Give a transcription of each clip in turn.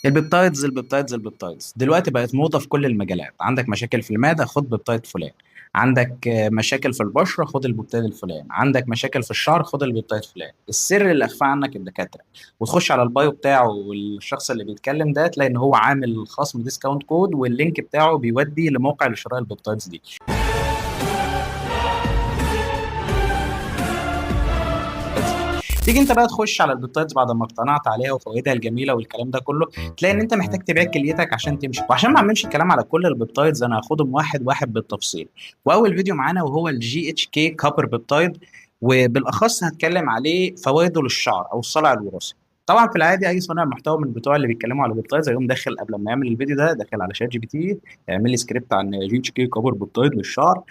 ال peptides ال peptides ال peptides دلوقتي بقت موضة في كل المجالات. عندك مشاكل في المعدة، خد peptide فلان. عندك مشاكل في البشرة، خد ال peptide الفلان. عندك مشاكل في الشعر، خد ال peptide فلان. السر اللي اخفاه عنك الدكاترة، وتخش على ال bio بتاعه والشخص اللي بيتكلم ده تلاقي ان هو عامل خصم discount code، وال link بتاعه بيودي لموقع لشراء ال peptides دي. تيجي انت بقى تخش على ال peptides بعد ما اقتنعت عليها وفوائدها الجميلة والكلام ده كله، تلاقي ان انت محتاج تبيع كليتك عشان تمشي. وعشان ما اعملش الكلام على كل ال peptides، انا هاخدهم واحد واحد بالتفصيل. واول فيديو معانا وهو ال GHK copper peptide، وبالاخص هتكلم عليه فوائده للشعر او الصلع الوراثي. طبعا في العادي اي صانع محتوى من بتوع اللي بيتكلموا على ال peptides هيقوم داخل قبل ما يعمل الفيديو ده داخل على ChatGPT، يعمل لي سكريبت عن GHK copper peptide للشعر.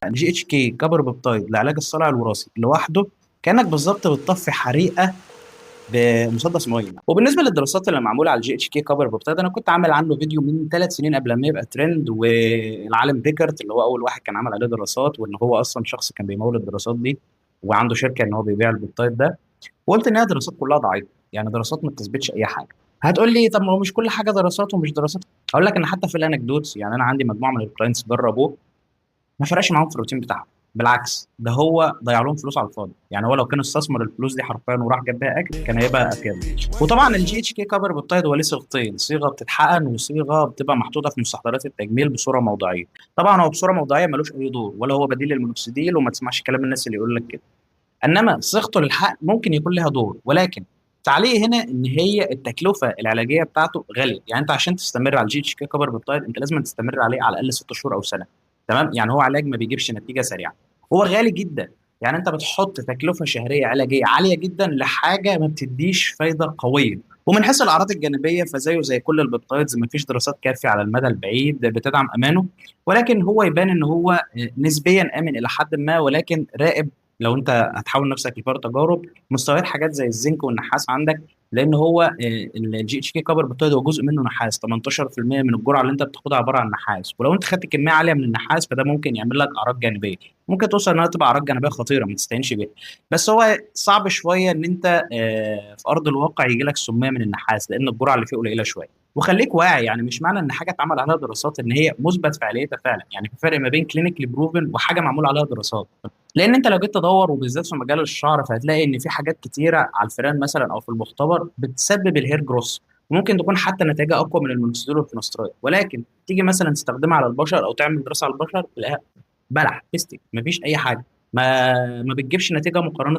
GHK copper peptide لعلاج الصلع الوراثي لوحده كانك بالظبط بتطفي حريقة بمسدس مية. وبالنسبة للدراسات اللي معمولة على ال GHK copper peptide، انا كنت عامل عنه فيديو من 3 سنين قبل ما يبقى ترند، والعالم بيكرت اللي هو اول واحد كان عمل عليه دراسات، وان هو اصلا شخص كان بيمول الدراسات دي وعنده شركة ان هو بيبيع ال peptide ده، وقلت ان هي دراسات كلها ضعيفة، يعني دراسات ما بتثبتش اي حاجة. هتقول لي طب ما هو مش كل حاجة دراسات ومش دراسات. هقول لك ان حتى في ال anecdotes، يعني انا عندي مجموعة من ال clients جربوه ما فرقش معاهم في الروتين بتاعهم، بالعكس ده هو ضيع لهم فلوس على الفاضي. يعني هو لو كان استثمر الفلوس دي حرفيا وراح جاب بيها اكل كان هيبقى افيد. وطبعا ال GHK copper peptide هو ليه صيغتين، صيغة بتتحقن وصيغة بتبقى محطوطة في مستحضرات التجميل بصورة موضعيه. طبعا هو بصورة موضعيه ملوش اي دور، ولا هو بديل للمونوكسيديل، وما تسمعش كلام الناس اللي يقول لك كده. انما صيغته للحقن ممكن يكون لها دور، ولكن تعليق هنا ان هي التكلفة العلاجية بتاعته غالية. يعني انت عشان تستمر على ال GHK copper peptide انت لازم تستمر عليه على الاقل 6 شهور او سنة، تمام؟ يعني هو علاج ما بيجيبش نتيجة سريعة، هو غالي جدا. يعني انت بتحط تكلفة شهرية علاجية عالية جدا لحاجة ما بتديش فايده قوية. ومن حيث الاعراض الجانبية فزيه زي كل ال peptides ما فيش دراسات كافيه على المدى البعيد بتدعم امانه، ولكن هو يبان ان هو نسبيا امن الى حد ما. ولكن راقب لو انت هتحاول نفسك لفار تجارب مستويات حاجات زي الزنك والنحاس عندك، لان هو ال GHK copper peptide هو جزء منه نحاس، 18% من الجرعة اللي انت بتاخدها عبارة عن نحاس. ولو انت خدت كمية عالية من النحاس فده ممكن يعمل لك اعراض جانبيه، ممكن توصل انها تبقى اعراض جانبيه خطيرة ما تستهينش بيها. بس هو صعب شوية ان انت في ارض الواقع يجي لك سميه من النحاس، لان الجرعة اللي فيه قليله شوية. وخليك واعي، يعني مش معنى ان حاجة اتعمل عليها دراسات ان هي مثبت فعاليتها فعلا. يعني في فرق ما بين clinically proven وحاجه معمول عليها دراسات، لان انت لو جيت تدور وبالذات في مجال الشعر فهتلاقي ان في حاجات كتيرة على الفئران مثلا او في المختبر بتسبب ال hair growth، وممكن تكون حتى نتائجها اقوى من المونوكسيديل والفينسترايد، ولكن تيجي مثلا تستخدمها على البشر او تعمل دراسة على البشر تلاقيها بلح فيستك، مفيش اي حاجة، ما بتجيبش نتيجة مقارنة